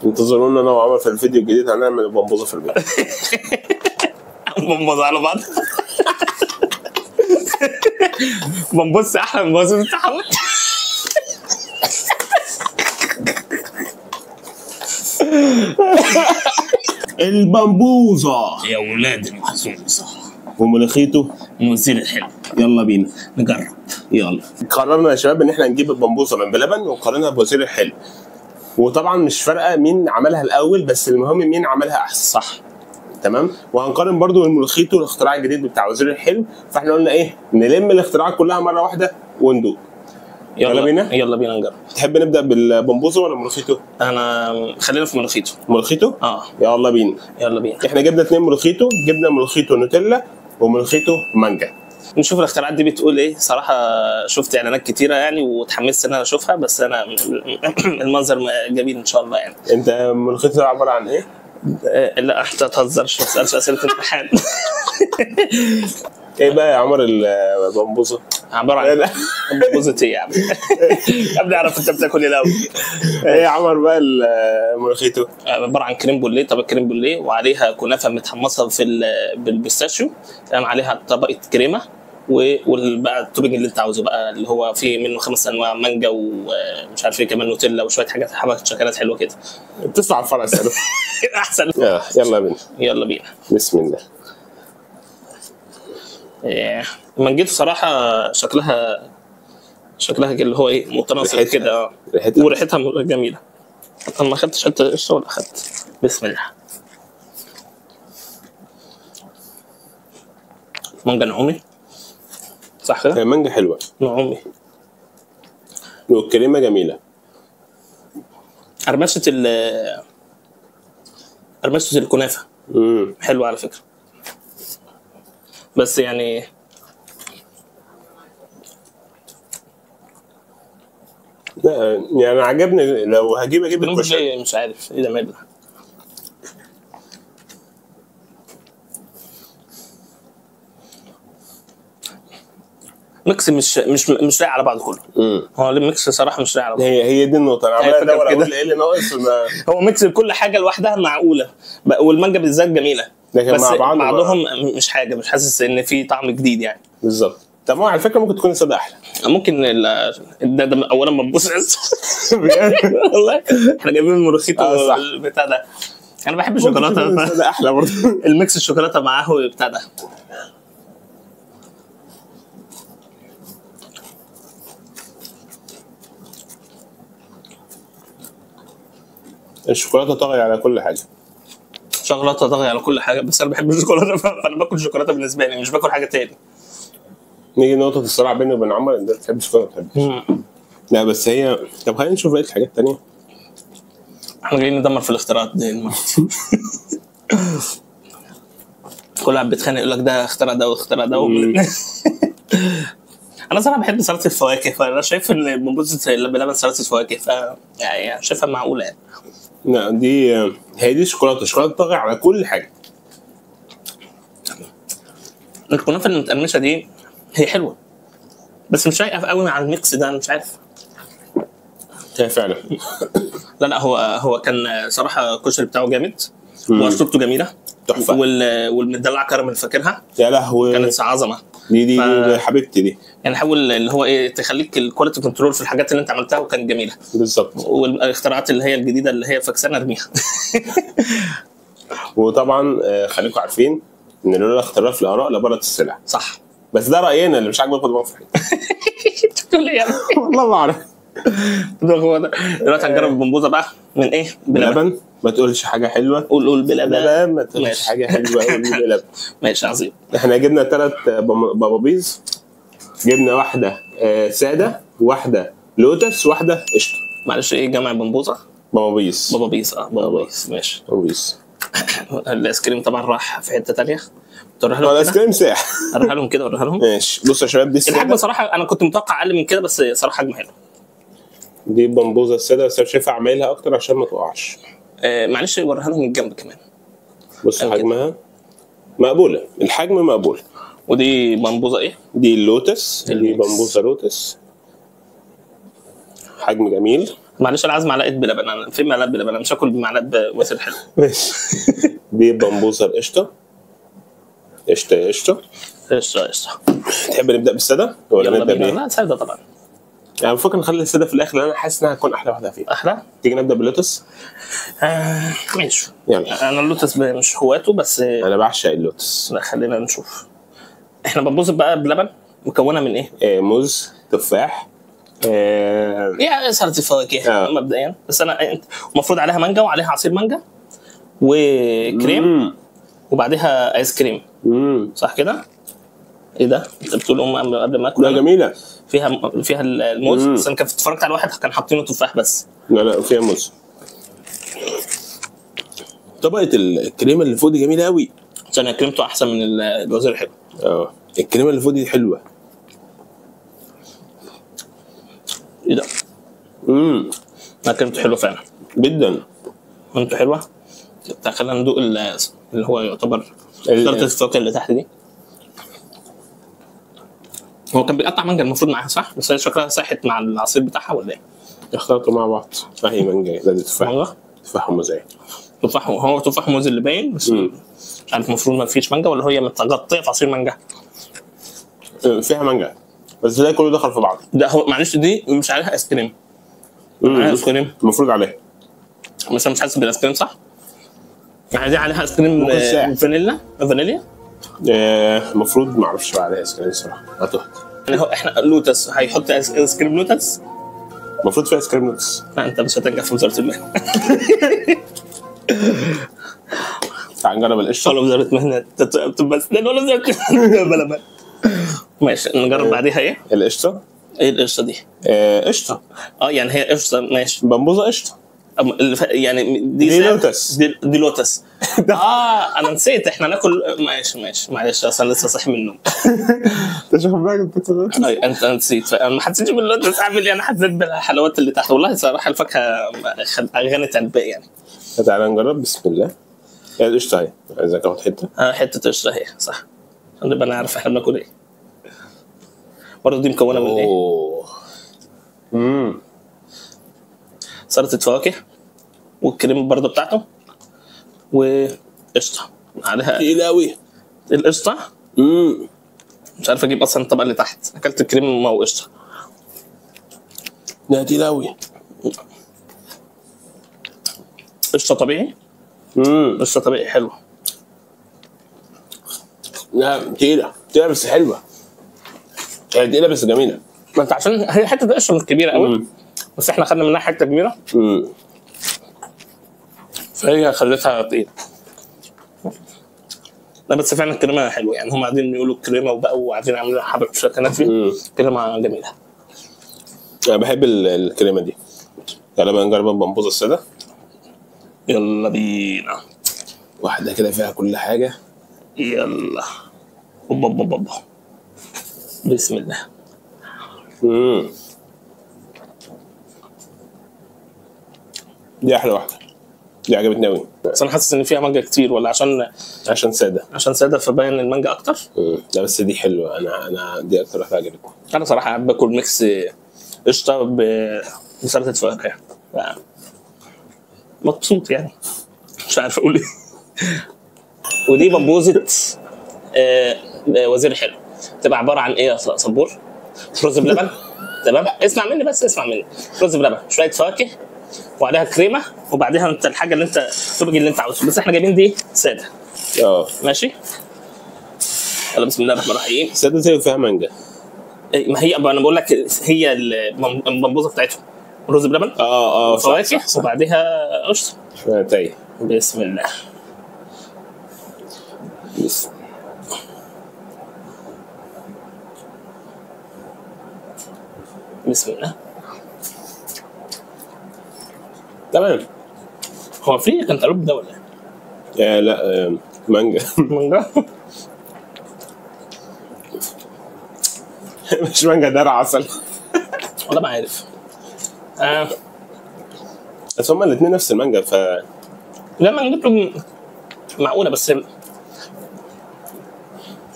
انتظرونا انا وعمر في الفيديو الجديد، هنعمل بمبوزه في البيت. بمبوزه على بعض. بمبوزه احلى من بمبوزه التحول. البمبوزه يا ولاد المحظوظه وملوخيته وزير الحلو. يلا بينا نجرب. يلا قررنا يا شباب ان احنا نجيب البمبوزه من بلبن ونقارنها بوزير الحلو، وطبعا مش فارقه مين عملها الاول، بس المهم مين عملها احسن. صح تمام. وهنقارن برضو الملوخيتو الاختراع الجديد بتاع وزير الحلو، فاحنا قلنا ايه، نلم الاختراعات كلها مرة واحدة وندوق. يلا بينا، يلا بينا نجرب. تحب نبدا بالبمبوزه ولا ملوخيتو؟ انا خلينا في ملوخيتو. ملوخيتو؟ اه يلا بينا، يلا بينا. احنا جبنا 2 ملوخيتو، جبنا ملوخيتو نوتيلا وملوخيتو مانجا. نشوف الاختراعات دي بتقول ايه. صراحة شفت اعلانات كتيرة يعني واتحمست ان انا اشوفها، بس انا المنظر جميل ان شاء الله يعني. انت ملوخيتو عبارة عن ايه؟ لا انت ما تهزرش، ما تسالش اسئلة امتحان. ايه بقى يا عمر البمبوزه؟ عبارة عن بمبوزه ايه يا عم؟ يا ابني اعرف انت بتاكل ايه الاول. ايه يا عمر بقى الملوخيتو؟ عبارة عن crème brûlée، طبق crème brûlée وعليها كنافه متحمصه في بال pistachio، تمام، عليها طبقه كريمة وبقى ال topping اللي انت عاوزه بقى، اللي هو فيه منه 5 انواع، مانجا ومش عارف ايه كمان، نوتيلا وشوية حاجات حبات شكلات حلوة كده. بتطلع على الفرع اساله. احسن. يلا بينا، يلا بينا. بسم الله. المانجيتو صراحة شكلها اللي هو ايه، متناسق كده، وريحتها جميلة. انا ما اخدتش حتى قشطه ولا اخدت. بسم الله. مانجا نعومي صح كده؟ مانجا حلوة نعومي والكريمه جميلة. قرمشه قرمشه الكنافه حلوة على فكرة، بس يعني لا يعني عجبني. لو هجيب اجيب الكشري مش عارف ايه ده ماله. mix مش مش مش لايق على بعض كله. هو ال mix صراحة مش لايق على بعض. هي دي النقطة، انا عمال ادور اقول ايه اللي ناقص. هو mix كل حاجة لوحدها معقولة، والمانجا بالذات جميلة، لكن بس مع بعض بعضهم مش حاجة، مش حاسس ان في طعم جديد يعني. بالظبط. طب ما على فكرة ممكن تكون السادة احلى. ممكن ده اولا ما تبص. والله احنا جايبين الملوخيتو بتاع ده، انا بحب الشوكولاتة. السادة احلى برضه. ال mix الشوكولاتة معاه بتاع ده. الشوكولاتة طاغية على كل حاجة. شوكولاتة طاغية على كل حاجة، بس انا بحب الشوكولاتة فانا باكل شوكولاتة بالنسبة لي، مش باكل حاجة تاني. نيجي نقطة الصراع بيني وبين عمر، انت بتحب الشوكولاتة ما بتحبش. لا بس هي، طب خلينا نشوف بقية الحاجات التانية. احنا جايين ندمر في الاختراعات دي. كل واحد بيتخانق يقول لك ده اخترع ده واخترع ده. انا صراحة بحب سلطة الفواكه، فانا شايف ان بمبوزه بلبن سلطة فواكه، ف يعني شايفها معقولة يعني. لا دي هي دي شوكولاتة، شوكولاتة طاغية على كل حاجة. الكنافه المتقرمشه دي هي حلوة، بس مش لايقة قوي مع ال mix ده، انا مش عارف. هي فعلا. لا لا هو كان صراحة الكشري بتاعه جامد واشطته جميلة تحفة، والمدلعه كراميل فاكرها؟ يا لهوي كانت عظمه. دي حبيبتي دي. يعني حاول اللي هو ايه، تخليك ال quality control في الحاجات اللي انت عملتها، وكانت جميلة. بالظبط. والاختراعات اللي هي الجديدة اللي هي فكسانه ارميها. وطبعا خليكم عارفين ان لولا اختلاف الاراء لبارت السلع. صح. بس ده راينا، اللي مش عاجبك خد موقف. انت بتقول ايه يا ابني؟ والله ما اعرف. هو ده. دلوقتي هنجرب البمبوزه بقى من ايه؟ بلبن. ما تقولش حاجة حلوة، قول بلبن. ما تقولش حاجة حلوة، قول بلبن. ماشي عظيم. احنا جبنا 3 بابابيز، جبنا واحدة ساده، واحدة لوتس، واحدة قشطه. معلش ايه جمع بمبوزه؟ بابابيز. بابابيز، بابابيز. ماشي بابابيز. الايس كريم طبعا راح في حتة ثانية. تروح لهم الايس كريم ساح. اوريها لهم كده، اوريها لهم. ماشي. بصوا يا شباب دي الحجم صراحة انا كنت متوقع اقل من كده، بس صراحة حجم حلو. دي بمبوزه السادة، بس انا شايفها عمايلها اكتر عشان ما تقعش. معلش وريها لهم من الجنب كمان. بص حجمها مقبولة، الحجم مقبول. ودي بمبوزه ايه؟ دي اللوتس، دي بمبوزه لوتس، حجم جميل. معلش انا عايز معلقه بلبن، انا في معلقه بلبن، انا مش هاكل بمعلقه وزير الحلو. ماشي. دي بمبوزه القشطه. قشطه قشطه قشطه قشطه. تحب نبدا بالساده ولا نبدا بايه؟ لا ساده طبعا. يعني بفكر نخلي السادة في الاخر لان انا حاسس انها هتكون احلى واحدة فيها. احلى؟ تيجي نبدا باللوتس؟ ماشي. يلا. انا اللوتس مش هواته بس انا بعشق اللوتس. لا خلينا نشوف. احنا بنبوظ بقى بلبن مكونة من ايه؟ موز، تفاح، يعني سلطة فواكه مبدئيا، بس انا المفروض عليها مانجا وعليها عصير مانجا وكريم وبعدها ايس كريم. صح كده؟ ايه ده؟ انت بتقول ام قبل ما اكل؟ لا جميلة. فيها الموز. بس انا كنت اتفرجت على واحد كان حاطينه تفاح بس. لا فيها موز. طبقه الكريمة اللي فوق دي جميلة قوي. عشان كريمته احسن من الوزير الحلو. الكريمة اللي فوق دي حلوة. ايه ده؟ لا كريمته حلوة فعلا جدا. كريمته حلوة. خلينا ندوق اللي هو يعتبر سلطة الفواكه اللي تحت دي. هو كان بيقطع مانجا المفروض معاها صح؟ بس هي شكلها ساحت مع العصير بتاعها ولا ايه؟ اختلطوا مع بعض. اهي مانجا، ده تفاح. مانجا؟ تفاح وموز. تفاح، هو تفاح وموز اللي باين بس. مش عارف المفروض ما فيش مانجا ولا هي متغطيه في عصير مانجا؟ فيها مانجا بس ده كله دخل في بعض. ده هو معلش دي مش عليها ايس كريم. عليها ايس كريم المفروض عليها، بس انا مش حاسس بالايس كريم صح؟ يعني دي عليها ايس كريم فانيلا فانيليا؟ المفروض ما اعرفش بقى عليها ايس كريم الصراحة، هتهت. يعني هو احنا لوتس هيحط ايس كريم لوتس؟ المفروض فيها ايس كريم لوتس. لا انت مش هتنجح في وزارة المهنة. تعال نجرب القشطه. ولا وزارة مهنة تبقى اسنان ولا وزارة مهنة. ماشي نجرب بعديها ايه؟ القشطه. ايه القشطه دي؟ قشطه. يعني هي قشطه ماشي. بمبوزه قشطه. يعني دي لوتس. دي لوتس. انا نسيت احنا ناكل. ماشي معلش اصلا لسه صاحي من النوم. انت مش واخد بالك؟ انت نسيت. انا ما حسيتش باللوتس، اعمل ايه؟ انا حسيت بالحلويات اللي تحت. والله صراحة الفاكهة غنت عن الباقي يعني. تعالى نجرب. بسم الله. القشطه اهي، عايزك اخد حتة. حتة قشطه اهي صح، عشان نبقى نعرف احنا بناكل ايه. برضه دي مكونة من ايه؟ سلطة فواكه والكريم برضه بتاعته وقشطه عليها. تقيلة قوي القشطه. مش عارف اجيب اصلا الطبقة اللي تحت، اكلت الكريم وقشطه. لا تقيلة قوي. قشطه طبيعي. قشطه طبيعي حلوة. لا تقيلة تقيلة بس حلوة. هي تقيلة بس جميلة. ما انت عشان هي حتة قشطه مش كبيرة قوي، بس احنا خدنا منها حتة كبيرة. فهي خلتها تقيلة. لا بس فعلا الكريمة حلوة يعني، هم قاعدين يقولوا الكريمة وبقوا قاعدين عاملين حبه شكلات فيه. كريمة جميلة. انا بحب الكريمة دي. تعالى بقى نجرب البمبوزه السادة. يلا بينا. واحدة كده فيها كل حاجة. يلا اوبا اوبا اوبا. بسم الله. دي احلى واحدة، دي عجبتني قوي. بس انا حاسس ان فيها مانجا كتير، ولا عشان ساده؟ عشان ساده فباين المانجا اكتر. لا بس دي حلوة. انا دي اكتر واحدة عجبتني. انا صراحة باكل mix قشطه بسلطه فواكه، مبسوط يعني، مش عارف اقول ايه. ودي بمبوزه وزير حلو. تبقى عبارة عن ايه يا صبور؟ رز بلبن. تمام، اسمع مني بس، اسمع مني. رز بلبن، شوية فواكه، وعليها كريمة، وبعديها انت الحاجة اللي انت تبقي اللي انت عاوزه، بس احنا جايبين دي ساده. ماشي. يلا بسم الله الرحمن الرحيم. ساده زي فيها مانجا. ما هي انا بقول لك هي البمبوزه بتاعتهم رز بلبن فواكه وبعديها قشطه. طيب بسم الله. بسم بسم الله. تمام. هو في كنتالوب ده ولا ايه؟ لا مانجا. مانجا؟ مش مانجا، ده عسل. والله ما عارف. بس هما الاثنين نفس المانجا ف لا مانجتهم معقولة، بس انا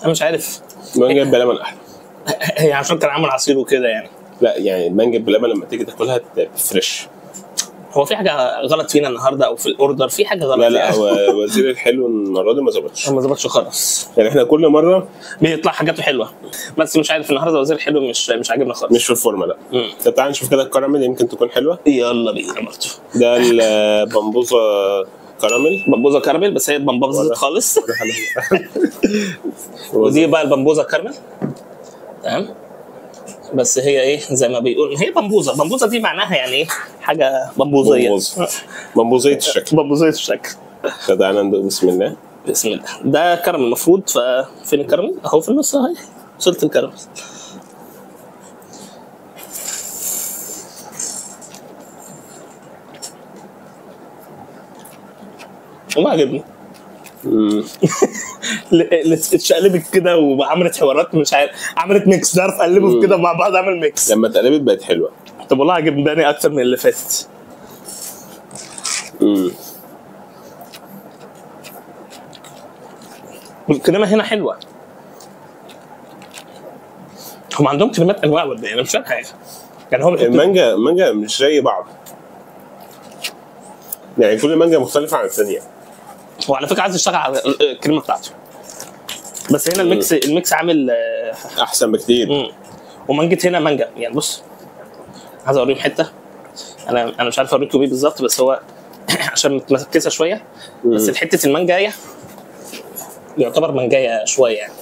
مش عارف. المانجا بلبن احلى. هي عشان كان عامل عصير وكده يعني. لا يعني المانجا بلبن لما تيجي تاكلها fresh. هو في حاجة غلط فينا النهارده او في ال order، في حاجة غلط؟ لا لا، هو وزير الحلو المرة دي ما ظبطش، ما ظبطش خالص. يعني احنا كل مرة بيطلع حاجاته حلوة، بس مش عارف النهارده وزير الحلو مش عاجبنا خالص، مش في الفورمة. لا طب تعالى نشوف كده الكراميل، يمكن تكون حلوة. يلا بينا برضه. ده البمبوزه كراميل، بمبوزه كراميل، بس هي بمبوزه خالص. ودي بقى البمبوزه كراميل، تمام، بس هي ايه زي ما بيقول هي بمبوزه. بمبوزه دي معناها يعني ايه؟ حاجة بمبوزيه، بمبوزيه الشكل، بمبوزيه الشكل. تعالى ندوق. بسم الله بسم الله. ده كراميل المفروض، ففين الكراميل؟ اهو في النص اهي، وصلت الكراميل. وما عجبني. اتشقلبت كده وعملت حوارات، مش عارف، عملت mix، تعرف قلبوا كده مع بعض، عمل mix. لما اتقلبت بقت حلوة. طب والله عجبني اكتر من اللي فاتت. والكريمه هنا حلوة. هم عندهم كريمات انواع ولا ايه؟ انا مش فاهم حاجة. يعني هم المانجا، المانجا مش زي بعض، يعني كل مانجا مختلفة عن الثانية. هو على فكرة عايز يشتغل على الكريمة بتاعته، بس هنا ال mix، ال mix عامل احسن بكتير. ومانجة هنا مانجا، يعني بص عايز اوريهم حتة، انا مش عارف اوريكم ايه بالظبط، بس هو عشان متمركزه شوية، بس حتة المانجايه يعتبر مانجايه شوية يعني.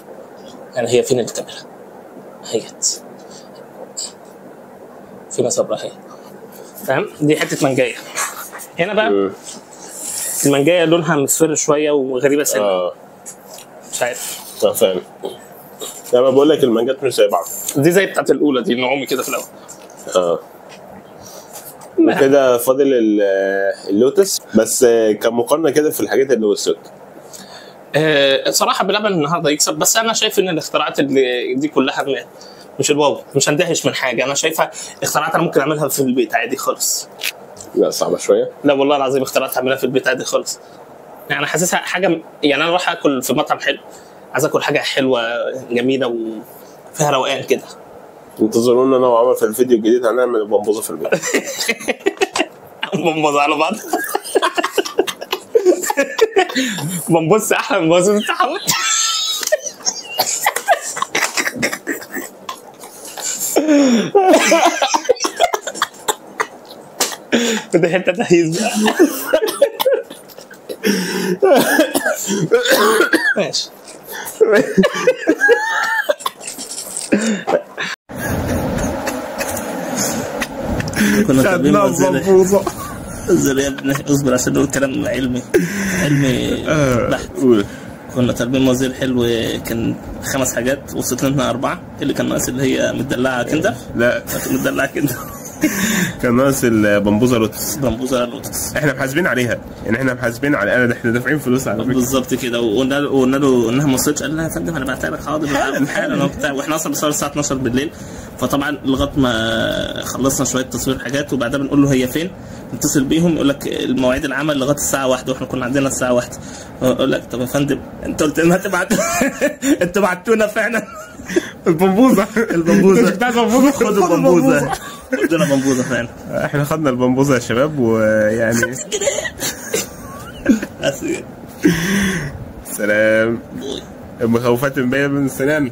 يعني هي فين الكاميرا؟ اهيت في مصبره اهي، تمام؟ دي حتة مانجايه. هنا بقى المانجايه لونها مصفر شوية وغريبة سنة. مش عارف. فاهم. انا بقول لك المانجات مش زي بعض. دي زي بتاعت الاولى دي، نعومي كده في الاول. وكده فاضل اللوتس، بس كمقارنه كده في الحاجات اللي وصلت. صراحة بلبن النهارده يكسب، بس انا شايف ان الاختراعات اللي دي كلها مش ال wow، مش هندهش من حاجة. انا شايفها اختراعات انا ممكن اعملها في البيت عادي خالص. لا صعبة شوية. لا والله العظيم اختراعات اعملها في البيت عادي خالص. يعني انا حاسسها حاجة، يعني انا رايح اكل في مطعم حلو، عايز اكل حاجة حلوة جميلة وفيها روقان كده. انتظرونا انا وعمر في الفيديو الجديد هنعمل بمبوزه في البيت. بمبوزه على بعض. بمبوزه احلى من بمبوزه التحول. ده حتة تهيز بقى. ماشي. كنا طالبين بمبوزه. اصبر يا ابني، اصبر عشان نقول كلام علمي علمي بحت. كنا طالبين وزير حلو، كان 5 حاجات، وصلت لنا 4، اللي كان ناقص اللي هي مدلعه كندر. لا مدلعه كندر. كان ناقص البمبوزه لوتس. بمبوزه لوتس احنا محاسبين عليها، يعني احنا محاسبين على، احنا دافعين فلوس على فكرة. بالظبط كده. وقلنا له انها ما وصلتش، قال لنا يا فندم انا بعتها لك حاضر حالا وبتاع، واحنا اصلا بنصور الساعة 12 بالليل. فطبعا لغاية ما خلصنا شوية تصوير حاجات، وبعدها بنقول له هي فين، نتصل بيهم يقول لك المواعيد العمل لغاية الساعة 1، واحنا كنا عندنا الساعة 1. يقول لك طب يا فندم انت قلت لنا هتبعت، انتوا بعتونا فعلا البمبوزه. البمبوزه خدوا البمبوزه، خدونا بمبوزه فعلا. احنا خدنا البمبوزه يا شباب، ويعني سلام. المخاوفات مبينة من السنان.